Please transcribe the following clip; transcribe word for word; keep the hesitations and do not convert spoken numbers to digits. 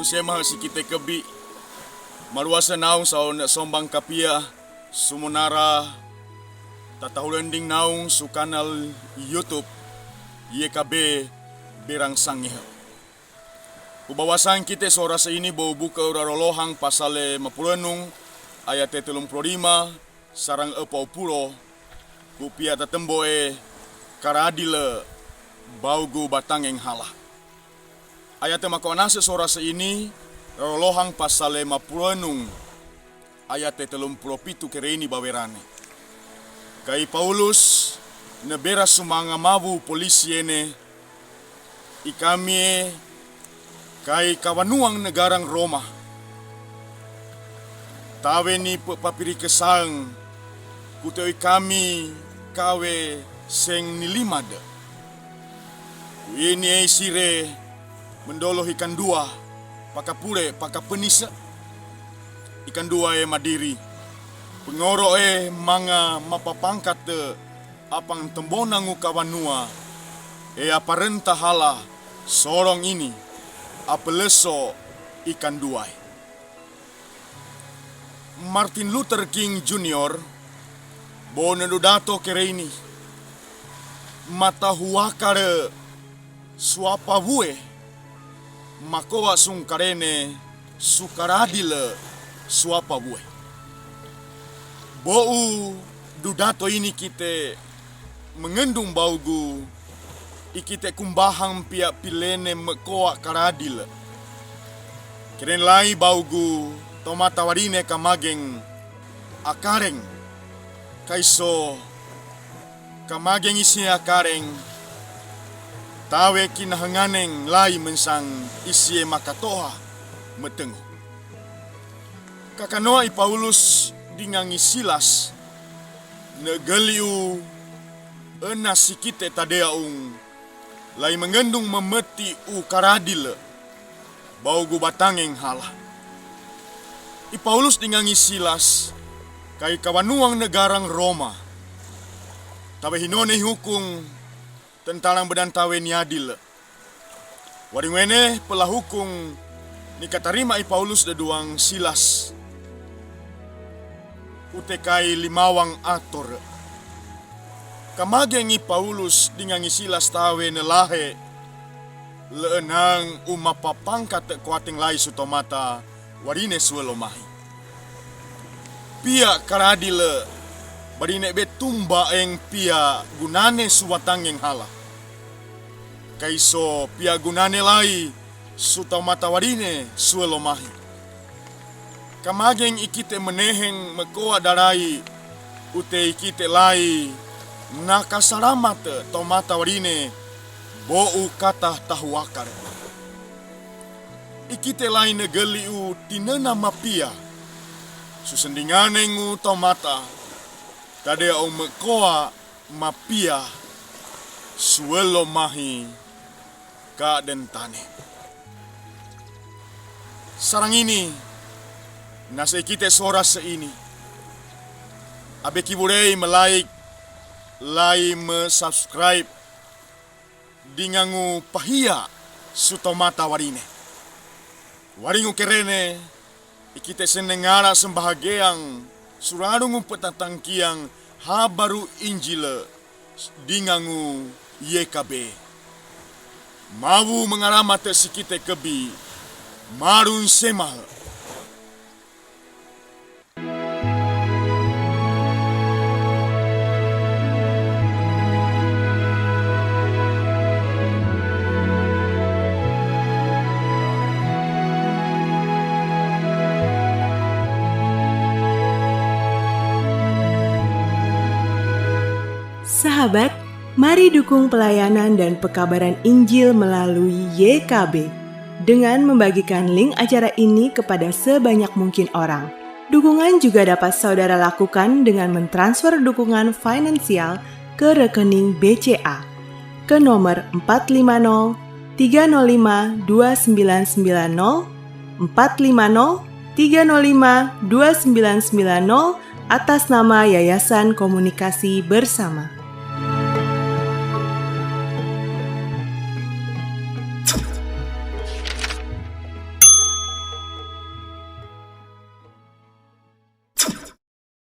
Sema si kite kebi, maluasen naung saone sombang kapia, sumunara tatahulending naung su kanal YouTube Y K B Berang Sangihe. Ubawasan kite sora seini bou buke Rorolohang pasale mapulenung ayate telung pulo lima sarang epau pulo, ku pia tatemboe karadile baugu batangeng hala. Ayate makoanase sora seini, Rorolohang pasale mapulenung ayate telung pulo pitu kereini bawerane. Kai Paulus nebera sumanga mabu polisi ene, ikamie kai kawanuang negarang Roma. Taweni pe papirikesang, kuteo ikami kawe seng nilimade. Kuini ei sire mendolo ikandua, pakapule, pakapenise. Ikandua e madiri, pengoro e manga mapapangkate apang tembonangu kawanua, e aparenta hala sorong ini, apeleso ikandua e. Martin Luther King Junior bone dudato kereini, matahuakare suapawue, makoa sungkarene sukaradile suapawue. Bou dudato ini kite mengendung baugu ikite kumbahang pia pilene mekoa karadile. Keren lai baugu tomata warine kamageng akareng, kaiso kamageng isie akareng, tawe kinahenganeng lai mensang isie makatoa metengo. Kakanoa i Paulus dingangi Silas, negeliu ena sikite tadeaung lai mengendung memeti u karadile baugu batangeng hala. I Paulus dingangi Silas kai kawanuang negarang Roma. Tawe hinone hukung tentalang bedan tawe niadile. Waring wene pelahukung nikatarima i Paulus deduang Silas, utekai limawang atore. Kamageng i Paulus dingangi Silas tawe nelahe, leenang umapapangkate koateng lai sutomata warine suelomahi. Pia karadile barine betumbaeng pia gunane suwatangeng hala. Kaiso pia gunane lai sutomata warine suelomahi. Kamageng ikite meneheng mekoa darai ute ikite lai nakasalamate tomata warine bou kata tahuakare. Ikite lai negeliu tinena mapia, susendinganengu tomata tadeau mekoa mapia suelomahi kadentane. Sarang ini, nase ikite sora seini, abe kiwurei me-like, lai me-subscribe, dingangu pahia sutomata warine. Waringu kerene, ikite senengara sembahageang surarungu petatangkiang habaru Injile dingangu Y K B. Mawu mengaramate sikite kebi, marun semahe. Sahabat, mari dukung pelayanan dan pekabaran Injil melalui Y K B dengan membagikan link acara ini kepada sebanyak mungkin orang. Dukungan juga dapat saudara lakukan dengan mentransfer dukungan finansial ke rekening B C A ke nomor empat lima nol tiga nol lima dua sembilan sembilan nol, empat lima nol tiga nol lima dua sembilan sembilan nol, atas nama Yayasan Komunikasi Bersama.